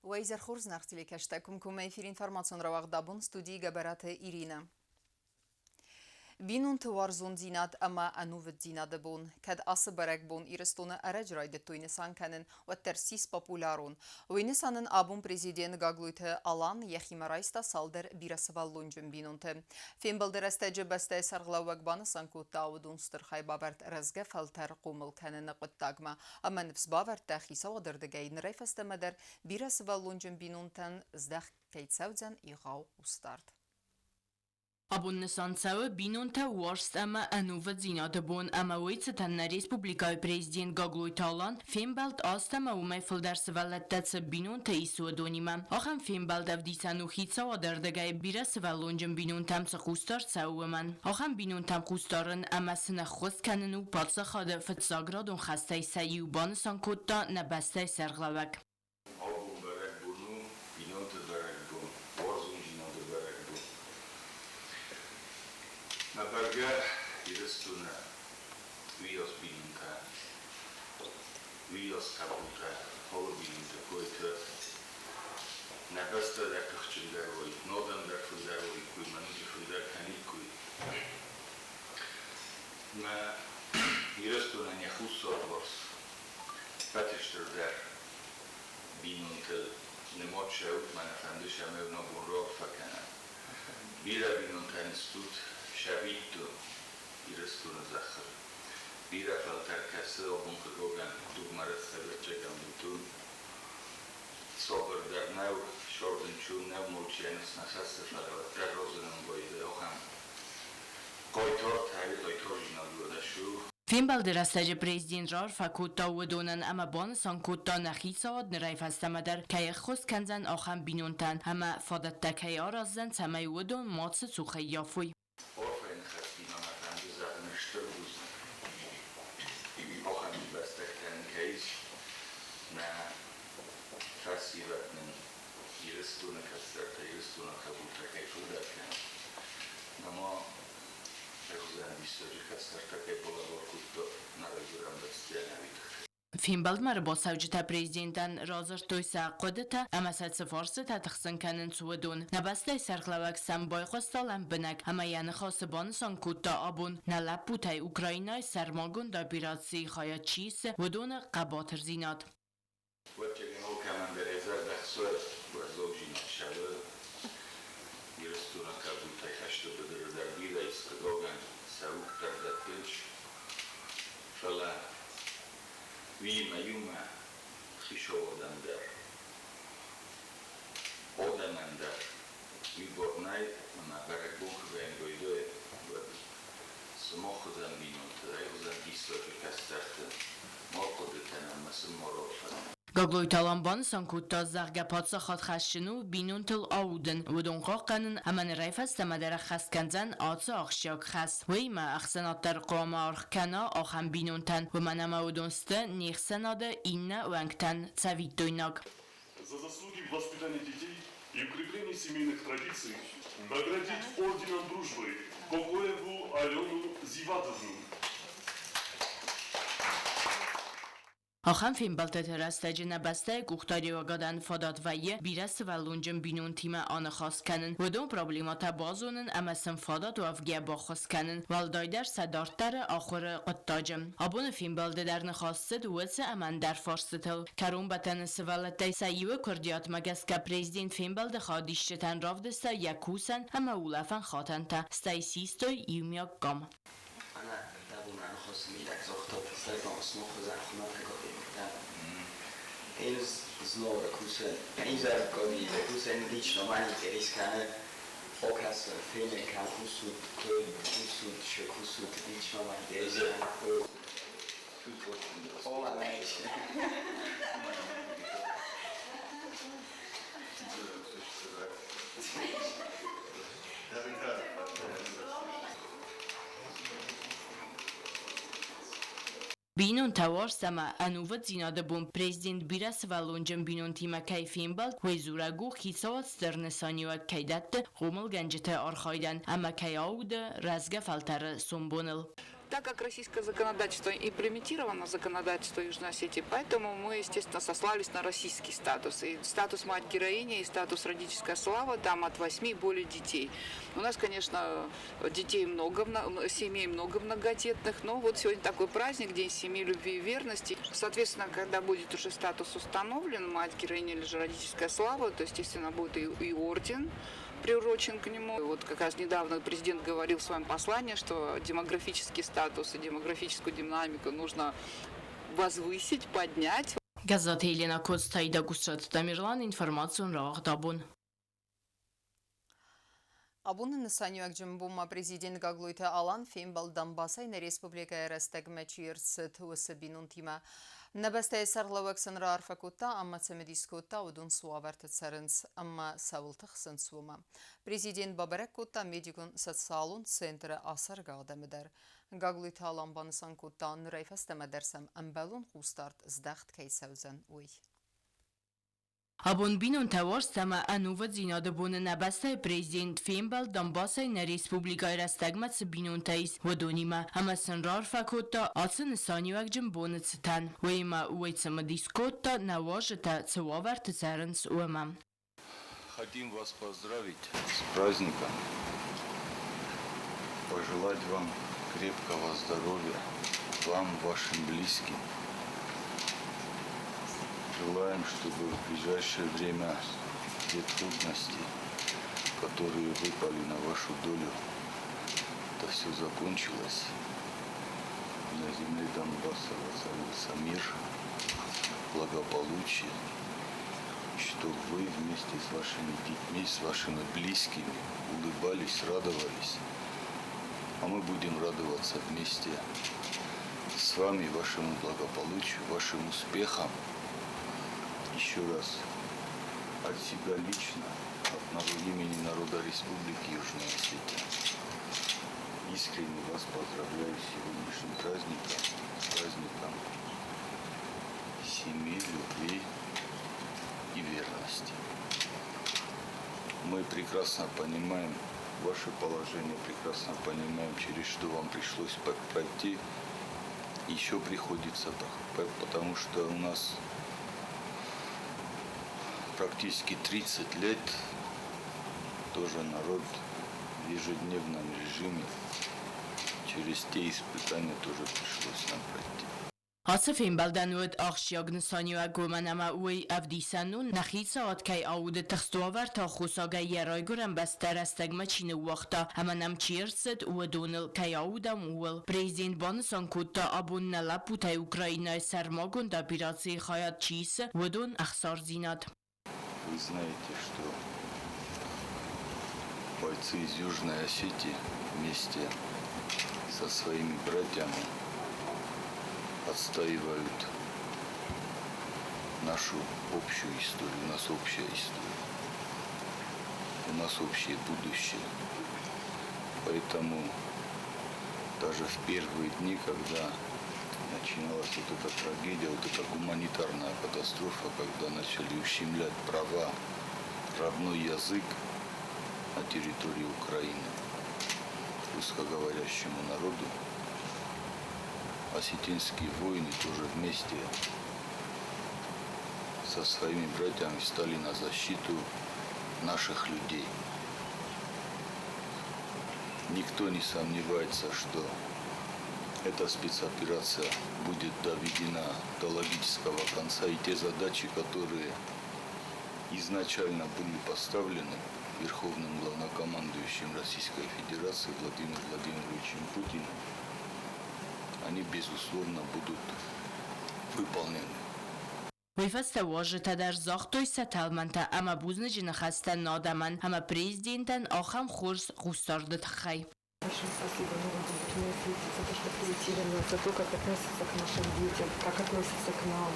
Уӕ изӕр хорз, зынаргъ телекӕстӕ, комкоммӕ эфир информацион рауагъд абон студийы Гӕбӕраты Иринӕ. Бинонты уарзондзинад ӕмӕ ӕнувыддзинады бон. Кӕд ацы бӕрӕгбон Ирыстоны ӕрӕджы райдыдтой нысан кӕнын, уӕддӕр ссис популярон. Уый нысанӕн абон президент Гаглойты Алан йӕхимӕ райста цалдӕр бирӕсывӕллонджын бинонты. Фембӕлды рӕстӕджы бӕстӕйы сӕргълӕууӕг банысан кодта, уыдон стыр хайбавӕрд рӕзгӕ фӕлтӕр хъомыл кӕныны хъуыддагмӕ ӕмӕ ныфс бавӕрдта хицауады рдыгӕй нырӕй фӕстӕмӕ дӕр бирӕсывӕллонджын бинонтӕн здӕхт кӕй цӕудзӕн егъау хъусдард. Абон нысан цӕуы бинонтӕ уарзт ӕмӕ ӕнувыддзинады бон ӕмӕ уый цытӕн нӕ республикӕйы президент Гаглойты Алан фембӕлд аст ӕмӕ уымӕй фылдӕр сывӕллӕттӕ цы бинонтӕ ис, уыдонимӕ. Ахӕм фембӕлд ӕвдисӕн у хицауады ӕрдыгӕй бирӕсывӕллонджын бинонтӕм цы хъусдард цӕуы, уымӕн. Ахӕм бинонтӕм хъусдарын ӕмӕ сын ӕххуыс кӕнын у паддзахады фыццаградон хӕстӕй сӕ иу, банысан кодта нӕ бӕстӕйы сӕргълӕууӕг. Абон бӕрӕгбон у, бинонты бӕрӕгбон, уарзондзинады бӕрӕгбон. Мӕ бӕргӕ Ирыстоны уыйас бинонтӕ, уыйас хъӕбултӕ, алы бинонты койтӕ нӕ бӕстӕ дӕр тыхджындӕр уой, нодӕн дӕр фылдӕр уоиккой, мӕ ноджы фылдӕр кӕниккой. Мӕ Ирыстонӕн йӕ хуссарварс Пӕты стырдӕр бинонтыл нымад цӕут, мӕнӕ фӕнды сӕ мӕ бон раарфӕ кӕнӕм. Бирӕ бинонтӕн стут сабитты Ирыстоны зӕххыл. Бирӕ фӕлтӕр кӕсы абон хъыгагӕн дугмӕ рӕстӕгӕрчӕгӕн бынтон цавӕрдӕр нӕу, сӕрдынчон нӕу, молча ныфс нӕ хӕссы, фӕлӕ уӕддӕр разынын байдайы ахӕм хъайтартӕ ӕви хъайтардзинад уӕдӕ цы у. Фембӕлды рӕстӕджы президент раарфӕ кодта уыдонӕн ӕмӕ банысан кодта, нӕ хицауад нырӕй фӕстӕмӕ дӕр кӕй ӕххуыс кӕндзӕн ахӕм бинонтӕн ӕмӕ фадӕттӕ кӕй араздзӕн, цӕмӕй уыдон мацы цух ӕййафой. Арфӕйы ныхӕстимӕ мӕ фӕнды зӕгъын стыр бузныг, ахӕм ӕмбӕстӕгтӕ нын кӕй ис, нӕ фӕсивӕд нын Ирыстоны кӕстӕртӕ, Ирыстоны хъӕбултӕ кӕй фылдӕр кӕны. Нӕма ӕхсӕн диссаджы кӕстӕртӕ кӕй балӕвар кодта нӕ райгуырӕн бӕстӕйӕн ӕви тыххӕй. Фембӕлдмӕ ӕрбацӕуджытӕ президентӕн радзырдтой сӕ хъуыдытӕ ӕмӕ сӕ цы фарстытӕ тыхсын кӕнынц, уыдон. Нӕ бӕстӕйы сӕргълӕууӕг сӕм байхъуыста лӕмбынӕг ӕмӕ йӕ ныхасы банысан кодта, абон нӕ лӕппутӕй Украинӕйы сӕрмагонд операцийы хайад чи исы, уыдоны хъӕбатырдзинад. Уӕддӕр алкӕмӕндӕр йӕ зӕрдӕ хсӕв уарзондзинад сӕвӕры. Ирыстоны хъӕбултӕй хӕсты быдыры дӕр бирӕ ис, хъыгагӕн, сӕ уд дӕр дӕттынц. Фӕлӕ уыимӕ иумӕ хицауадӕн дӕр, адӕмӕн дӕр уый бар нӕй, ӕмӕ бӕрӕгбон куы райдайа, уӕд сымах хуызӕн бинонты, райгуызӕн диссаджы кӕстӕрты ма хъуыды кӕнӕм ӕмӕ сын ма рарфӕ. Гаглойты Алан банысан кодта, зӕгъгӕ, паддзахад хӕсджын у бинонтыл аудын, уыдон хъахъхъӕнын ӕмӕ нырӕй фӕстӕмӕ дӕр ӕххӕст кӕндзӕн ацы ахсджиаг хӕс. Уыимӕ ӕхсӕнад дӕр хъуамӕ аргъ кӕна ахӕм бинонтӕн, уымӕн ӕмӕ уыдон сты не хсӕнады иннӕ уӕнгтӕн цӕвиттойнаг. За заслуги в воспитании детей и укреплении семейных традиций наградить орденом дружбы Кокоеву Алену Зиватовну. Ахӕм фембӕлдтыты рӕстӕджы нӕ бӕстӕйы къухдариуӕгадӕн фадат вӕййы бирӕсывӕллонджын бинонтимӕ аныхас кӕнын, уыдон проблемӕтӕ базонын ӕмӕ сын фадат уӕвгӕ баххуыс кӕнын, уӕлдайдӕр сӕ дарддӕры ахуыры хъуыддаджы. Абоны фембӕлды дӕр ныхас цыд уыцы ӕмӕ ӕндӕр фарстытыл. Кӕронбӕттӕны сывӕллӕттӕй сӕ иуы куырдиатмӕ гӕсгӕ президент фембӕлды хайадисджытӕн равдыста йӕ кусӕн ӕмӕ улӕфӕн хатӕнтӕ, стӕй систой иумиаг къам. Ӕрдӕбон Бинонтӕ уарзт ӕмӕ ӕнувыддзинады бон президент бирӕсывӕллонджын бинонтимӕ кӕй фембӕлд, уый дзурӕг у, хицауад стыр нысаниуӕг кӕй дӕтты хъомылгӕнджыты архайдӕн ӕмӕ кӕй ауды рӕзгӕ фӕлтӕры сомбоныл. Так как российское законодательство имплементировано в законодательство Южной Осетии, поэтому мы, естественно, сослались на российский статус. И статус мать-героиня, и статус родительская слава там от 8 и более детей. У нас, конечно, детей много, семей много многодетных, но вот сегодня такой праздник, День семьи, любви и верности. Соответственно, когда будет уже статус установлен, мать-героиня или же родительская слава, то, естественно, будет и орден приурочен к нему. Вот как раз недавно президент говорил в своем послании, что демографический статус и демографическую динамику нужно возвысить, поднять. Гӕззаты Елена, Коцты Аидӕ, Гуссаты Тамерлан, информацион рауагъд Абон. Абоны нысаниуӕгджын бонмӕ президент Гаглойты Алан фембӕлд Донбассӕй нӕ республикӕйы рӕстӕгмӕ чи ӕрцыд, уыцы бинонтимӕ. Нӕ бӕстӕйы сӕргълӕууӕг сын раарфӕ кодта ӕмӕ цымыдис кодта, уыдон цы уавӕрты цӕрынц ӕмӕ цӕуыл тыхсынц, уымӕ. Президент бабӕрӕг кодта медикон-социалон центры ацӕргӕ адӕмы дӕр. Гаглойты Алан банысан кодта, нырӕй фӕстӕмӕ дӕр сӕм ӕмбӕлон хъусдард здӕхт кӕй цӕудзӕн, уый. Абон бинонтӕ уарзт ӕмӕ ӕнувыддзинады боны нӕ бӕстӕйы президент фембӕлд Донбассӕй нӕ республикӕйы рӕстӕгмӕ цы бинонтӕ ис, уыдонимӕ ӕмӕ сын раарфӕ кодта ацы нысаниуӕгджын боны цытӕн. Уыимӕ уый цымыдис кодта, нӕ уазджытӕ цы уавӕрты цӕрынц, уымӕ. Хотим вас поздравить с праздником, пожелать вам крепкого здоровья, вам, вашим близким. Желаем, чтобы в ближайшее время те трудности, которые выпали на вашу долю, это все закончилось. На земле Донбасса воцарился мир, благополучие, чтобы вы вместе с вашими детьми, с вашими близкими улыбались, радовались. А мы будем радоваться вместе с вами, вашему благополучию, вашим успехам. Еще раз от себя лично, от имени народа Республики Южная Осетия, искренне вас поздравляю с сегодняшним праздником, праздником семьи, любви и верности. Мы прекрасно понимаем ваше положение, прекрасно понимаем, через что вам пришлось пройти. Еще приходится, потому что у нас практически 30 лет тоже народ в ежедневном режиме через те испытания тоже пришлось нам пройти. Ацы фембӕлдӕн уыд ахсджиаг нысаниуӕг, уымӕн ӕмӕ уый ӕвдисӕн у, нӕ хицауад кӕй ауды тыхст уавӕрты аххосагӕй йӕ райгуырӕн бӕстӕ рӕстӕгмӕ чи ныууагъта ӕмӕ нӕм чи ӕрцыд, уыдоныл кӕй аудӕм, ууыл. Президент банысан кодта, абон нӕ лӕппутӕй Украинӕйы сӕрмагонд операцийы хайад чи исы, уыдон ӕхсардзинад. Вы знаете, что бойцы из Южной Осетии вместе со своими братьями отстаивают нашу общую историю. У нас общая история. У нас общее будущее. Поэтому даже в первые дни, когда начиналась вот эта трагедия, вот эта гуманитарная катастрофа, когда начали ущемлять права, родной язык на территории Украины русскоговорящему народу, осетинские воины тоже вместе со своими братьями встали на защиту наших людей. Никто не сомневается, что эта спецоперация будет доведена до логического конца, и те задачи, которые изначально были поставлены Верховным главнокомандующим Российской Федерации Владимиром Владимировичем Путиным, они, безусловно, будут выполнены. Уый фӕстӕ уазджытӕ дӕр загътой сӕ тӕлмӕнтӕ ӕмӕ бузныджы ныхӕстӕ нӕ адӕмӕн ӕмӕ президентӕн ахӕм хорз хъусдарды тыххӕй. Большое спасибо народу Южной Осетии за то, что приютили нас, за то, как относятся к нашим детям, как относятся к нам,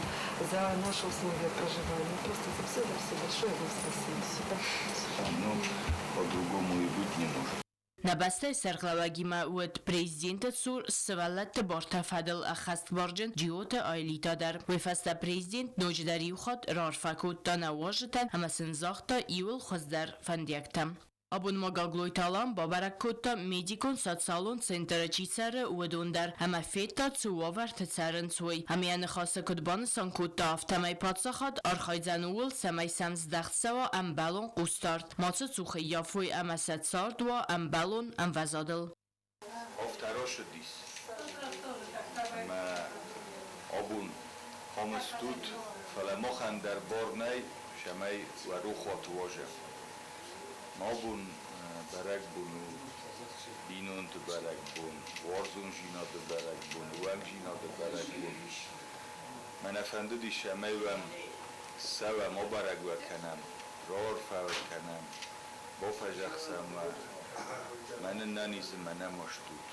за наши условия проживания. Просто за все большое вам спасибо. Ну, по-другому и быть не может. Нӕ бӕстӕйы сӕргълӕууӕгимӕ уыд президенты цур сывӕллӕтты бартӕ фӕдыл ӕххӕстбарджын Джиоты Аэлита дӕр. Уый фӕстӕ президент ноджыдӕр иу хатт раарфӕ кодта нӕ уазджытӕн ӕмӕ сын загъта иууыл хуыздӕр фӕндиӕгтӕ. Абон ма Гаглойты Алан бабӕрӕг кодта медикон-социалон центры чи цӕры, уыдон дӕр ӕмӕ федта, цы уавӕрты цӕрынц, уый. Ӕмӕ йӕ ныхасы куыд банысан кодта, афтӕмӕй паддзахад архайдзӕн ууыл, цӕмӕй сӕм здӕхт цӕуа ӕмбӕлон хъусдард, мацы цух ӕййафой ӕмӕ сӕ цард уа ӕмбӕлон ӕмвӕзадыл. Афтӕ рацыдис, ӕмӕ абон ам стут, фӕлӕ махӕн дӕр бар нӕй, цӕмӕй уӕ рохуаты уазӕм. Абон бӕрӕгбон у бинонты бӕрӕгбон, уарзондзинады бӕрӕгбон, уӕнгдзинады бӕрӕгбон. Мӕнӕ фӕндыдис, цӕмӕй уӕм ссӕуӕм, абӕрӕг уӕ кӕнӕм, раарфӕ уӕ кӕнӕм, бафӕдзӕхсӕм уӕ, мӕнӕ нӕнизы, мӕнӕ ма стут.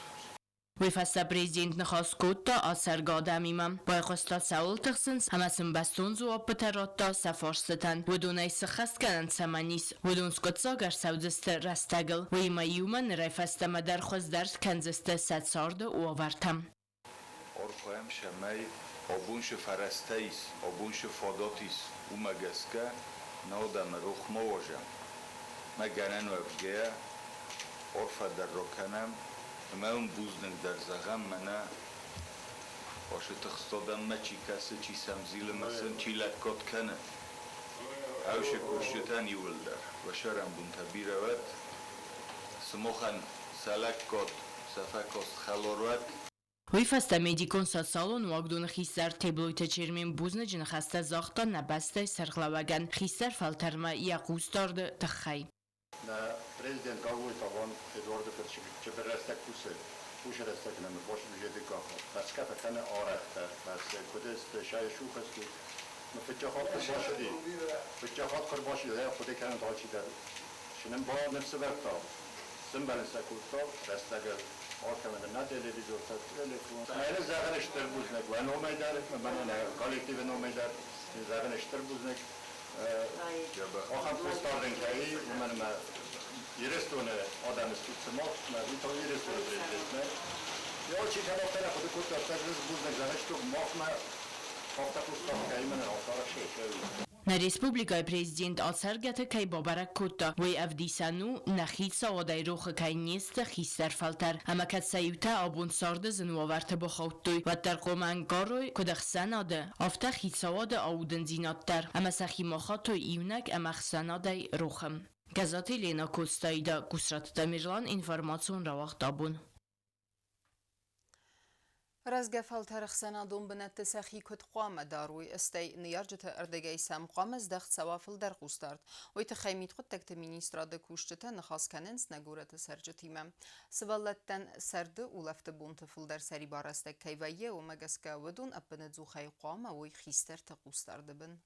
Уый фӕстӕ президент ныхас кодта ацӕргӕ адӕмимӕ. Байхъуыста цӕуыл тыхсынц ӕмӕ сын бӕстон дзуаппытӕ радта сӕ фарстытӕн. Уыдонӕй сыххӕстгӕнӕн цӕмӕн ис, уыдон скъуыддзаг ӕрцӕудзысты рӕстӕгыл. Уыимӕ иумӕ нырӕй фӕстӕмӕ дӕр хуыздӕр кӕндзысты сӕ царды уавӕртӕ. Архайӕм, цӕмӕй абон цы фӕрӕзтӕ ис, абон цы фадат ис, уымӕ гӕсгӕ нӕ адӕмы рох ма уадзӕм. Мӕ гӕнӕн уӕвгӕйӕ, арфӕ дӕр ракӕнӕм ӕмӕ уын бузныг дӕр зӕгъӕм, мӕнӕ ацы тыхст адӕммӕ чи кӕсы, чи сӕм зилы ӕмӕ сын чи лӕггад кӕны, ӕвзӕр кусджытӕн иууылдӕр уӕ сӕрӕнбонтӕ бирӕ уӕд, сымахӕн сӕ лӕггад, сӕ фӕкаст хӕлар уӕд. Уый фӕстӕ медикон-социалон уагдоны хистӕр Теблойты Чермен бузныджы ныхӕстӕ загъта нӕ бӕстӕйы сӕргълӕууӕгӕн хистӕр фӕлтӕрмӕ йӕ хъусдарды тыххӕй. Нӕ президент Гаглойты Алан Эдуарды фырт цыбыр рӕстӕг кусы, уыцы рӕстӕг нӕм бюджеты хӕсгӕ фӕкӕны арӕхдӕр, фӕрсы, куыд сты, сӕ сухӕсты. Фыццаг хатт куы рбацыди, фыццаг хатт куы рбацыди, хъуыды кӕнын алчидӕр. Цы нын ба ныфс ӕвӕрдта, сымбӕлын сӕ кодта рӕстӕгыл. Алкӕмӕн нӕ телевизортӕ, телефон. Мӕнӕ зӕгъын стыр бузныг уӕ номӕй дӕр, мӕнӕ коллективы номӕй дӕр зӕгъын стыр бузныг. Ахӕм хъусдардын кӕй, уымӕн ӕмӕ Ирыстоны адӕмы стут сымах, мӕ уый та Ирыстоны президент. Йӕ чи кӕд афтӕ нӕ хъуыды кодта, афтӕ бузныг зӕгъыстут махмӕ афтӕ хъусдард кӕй мӕнӕ афтӕ арӕхсӕй. Нӕ республикӕйы президент ацӕргӕты кӕй бабӕрӕг кодта, уый ӕвдисӕн у, нӕ хицауадӕй рохы кӕй не сты хистӕр фӕлтӕр ӕмӕ кӕд сӕ иутӕ абон царды зын уавӕрты бахаудтой, уӕддӕр хъуамӕ ӕнкъарой, куыд ӕхсӕнады, афтӕ хицауады аудындзинад дӕр ӕмӕ сӕхи ма хатой иунӕг ӕмӕ ӕхсӕнадӕй рохы. Гӕззаты Елена Коцтаида, Гусраты Тамерлан, информацион рауагъд абон. Рӕзгӕ фӕлтӕры хсӕнадон бынӕтты сӕхи куыд хъуамӕ дарой, стӕй ныййарджыты ӕрдӕгӕй сӕм хъуамӕ здӕхт цӕуа фылдӕр хъусдард. Уый тыххӕй мидхъуыддӕгты министрады кусджытӕ ныхас кӕнынц нӕ горӕты цӕрджытимӕ. Сывӕллӕттӕн сӕрды улӕфты бонты фылдӕр сӕрибар рӕстӕг кӕй вӕййы, уымӕ гӕсгӕ уыдон ӕппынӕдзухӕй хъуамӕ уой хистӕрты хъусдарды бын.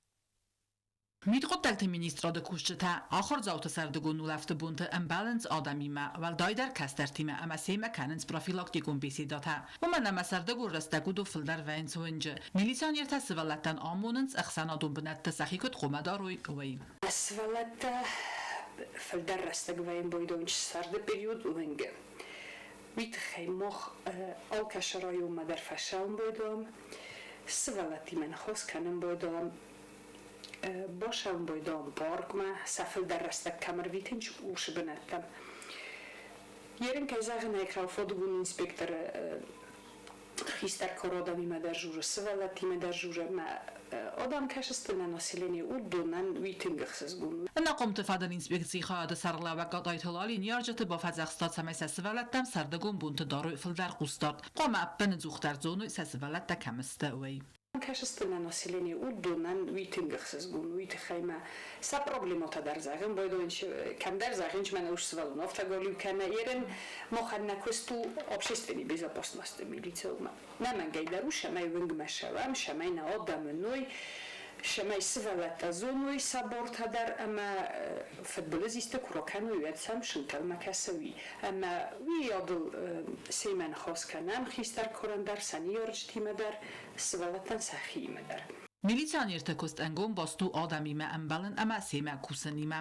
Мидхъуыддӕгты министрады кусджытӕ ахуырдзауты сӕрдыгон улӕфты бонты ӕмбӕлынц адӕмимӕ, уӕлдайдӕр кӕстӕртимӕ ӕмӕ семӕ кӕнынц профилактикон беседӕтӕ. Уымӕн ӕмӕ сӕрдыгон рӕстӕг уыдон фылдӕр вӕййынц уынджы. Милиционертӕ сывӕллӕттӕн амонынц, ӕхсӕнадон бынӕтты сӕхи куыд хъуамӕ дарой, уый. Сывӕллӕттӕ фылдӕр рӕстӕг вӕййын бойдон сӕрды период уынгы. Уый тыххӕй мах алкӕцы районмӕ дӕр фӕцӕуын байдам, сывӕллӕттимӕ ныхас кӕнын байдам, Бацӕуын паркмӕ, сӕ фылдӕр рӕстӕг кӕм ӕрвитынц, уыцы бынӕттӕм. Ерын, кӕй зӕгъын ӕй хъӕуы, фадыгон инспекторы хистӕр кары адӕмимӕ дӕр дзуры, сывӕллӕттимӕ дӕр дзуры ӕмӕ адӕм кӕсысты нӕ население, уыдонӕн уый тынг ӕхсызгон у. Ӕнахъомты фӕдыл инспекцийы хайады сӕргълӕууӕг Гатайты Лали ныййарджыты бафӕдзӕхста, цӕмӕй сӕ сывӕллӕттӕм сӕрдыгон бонты дарой фылдӕр хъусдард. Хъуамӕ ӕппынӕдзухдӕр зоной, сӕ сывӕллӕттӕ кӕм сты, уый. Кӕсысты нӕ население уыдонӕн уый тынг ӕхсызгон, уый тыххӕй ма сӕ проблемӕтӕ дӕр зӕгъын байдайын, кӕмдӕр зӕгъын, мӕнӕ ус сывӕллон афтӕ галиу кӕнӕ ерын, махӕн нӕ куыст у общественный безопасности милицӕмӕ. Нӕмӕнгӕй дӕр у, цӕмӕй уынгмӕ цӕуӕм, цӕмӕй нӕ адӕм уыной, цӕмӕй сывӕллӕттӕ зоной сӕ бартӕ дӕр ӕмӕ фыдбылыз исты куы ракӕной, уӕд сӕм сынтӕлмӕ кӕсой. Ӕмӕ уый адыл семӕ ныхас кӕнӕм хистӕр карӕн дӕр, сӕ ныййарджытимӕ дӕр, сывӕллӕттӕн сӕхиимӕ дӕр. Милиционерты куыст ӕнгом баст у адӕмимӕ ӕмбӕлын ӕмӕ семӕ кусынимӕ.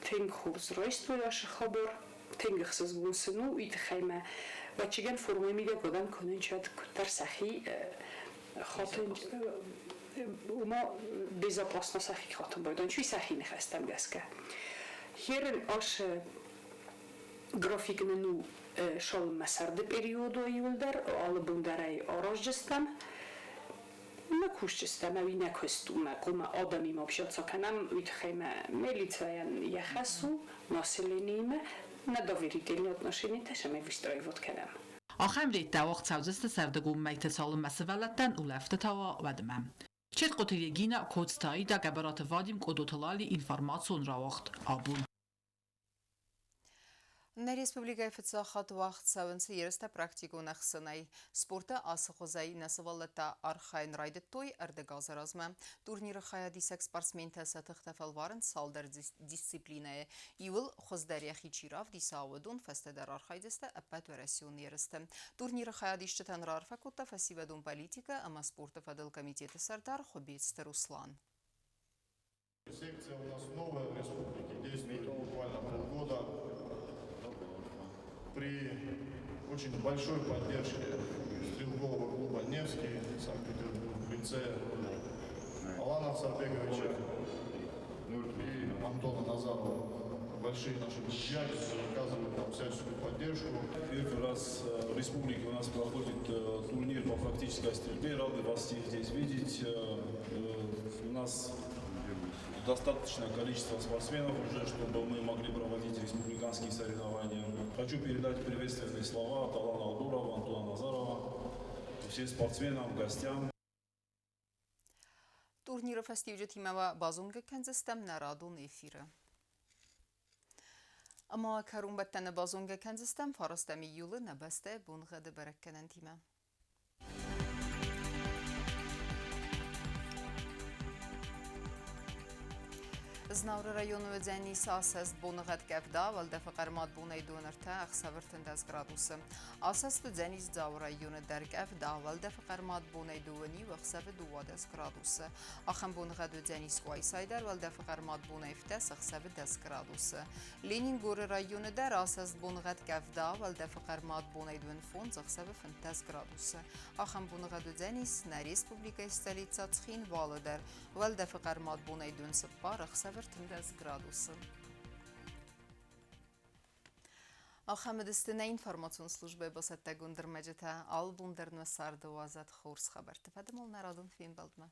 Тынг хорз райстой ацы хабар, тынг ӕхсызгон сын у, уый тыххӕй мӕ ӕвӕццӕгӕн формӕйы мидӕг адӕм кӕнынц куыддӕр сӕхи хатын, уымӕ безопасно сӕхи хатын байдайынц, уый сӕхи ныхӕстӕм гӕсгӕ. Херын ацы График нын у цалынмӕ сӕрды периоды иуылдӕр, алы бон дӕр ӕй араздзыстӕм. Нӕ кусдзыстӕм ӕви нӕ куыст у, мӕ хъуамӕ адӕмимӕ общаться кӕнӕм, уый тыххӕй мӕ милицӕйӕн йӕ хӕс у населениимӕ нӕ доверительные отношениятӕ цӕмӕй выстраивать кӕнӕм. Ахӕм рейдтӕ уагъд цӕудзысты сӕрдыгон мӕйты, цалынмӕ сывӕллӕттӕн улӕфтытӕ уа, уӕдмӕ. Четкъоты Регина, Коцты Аида, Гӕбӕраты Вадим, Къодоты Лали, информацион рауагъд «Абон». Нӕ республикӕйы фыццаг хатт уагъд цӕуынц ерыстӕ практикон ӕхсынӕй. Спорты ацы хуызӕй нӕ сывӕллӕттӕ архайын райдыдтой ӕрдӕг азы размӕ. Турниры хайадисӕг спортсментӕ сӕ тыхтӕ фӕлварынц цалдӕр дисциплинӕйы. Иуыл хуыздӕр йӕхи чи равдиса, уыдон фӕстӕдӕр архайдзысты ӕппӕтуӕрӕсеон ерысты. Турниры хайадисджытӕн раарфӕ кодта фӕсивӕдон политикӕ ӕмӕ спорты фӕдыл комитеты сӕрдар Хуыбецты Руслан. Секция у нас новая в республике, действует буквально полгода. При очень большой поддержке стрелкового клуба «Невский» Санкт-Петербург в лице Алана Ахсарбеговича и Антона Назарова. Большие наши друзья, которые оказывают нам всяческую поддержку. Первый раз в республике у нас проходит турнир по практической стрельбе. Рады вас всех здесь видеть. У нас достаточное количество спортсменов уже, чтобы мы могли проводить республиканские соревнования. Хочу передать приветственные слова от Алана Алдурова, Антона Назарова, всем спортсменам, гостям. Турниры фӕстиуджытимӕ уӕ базонгӕ кӕндзыстӕм нӕ радон эфиры. Ӕмӕ кӕронбӕттӕны базонгӕ кӕндзыстӕм 9 июлы нӕ бӕстӕйы боныгъӕды бӕрӕггӕнӕнтимӕ. Знауыры районы уыдзӕнис асӕст боныгъӕд къӕвда, уӕлдӕфы хъӕрмад бонӕй дон 3, ӕхсӕвы 13 градусы. Асӕст уыдзӕнис Дзауы районы дӕр къӕвда, уӕлдӕфы хъӕрмад бонӕй 2 ӕхсӕвы 12 градусы. Ахӕм боныгъӕд уыдзӕнис Къуайсайы дӕр, уӕлдӕфы хъӕрмад бонӕй 7, ӕхсӕвы 10 градусы. Ленингоры районы дӕр асӕст боныгъӕд къӕвда, уӕлдӕфы хъӕрмад бонӕй 25, ӕхсӕвы 15 градусы. Ахӕм боныгъӕд уыдзӕнис нӕ республикӕйы столицӕ Цхинвалы дӕр, уӕлдӕфы хъӕрмад бонӕй 24, ӕхсӕвы 13 градусы. Ахӕм уыдысты нӕ информацион службӕйы бацӕттӕгонд ӕрмӕджытӕ. Алы бон дӕр нӕ царды уадзӕд хорз хабӕртты фӕдыл нӕ радон фембӕлдмӕ.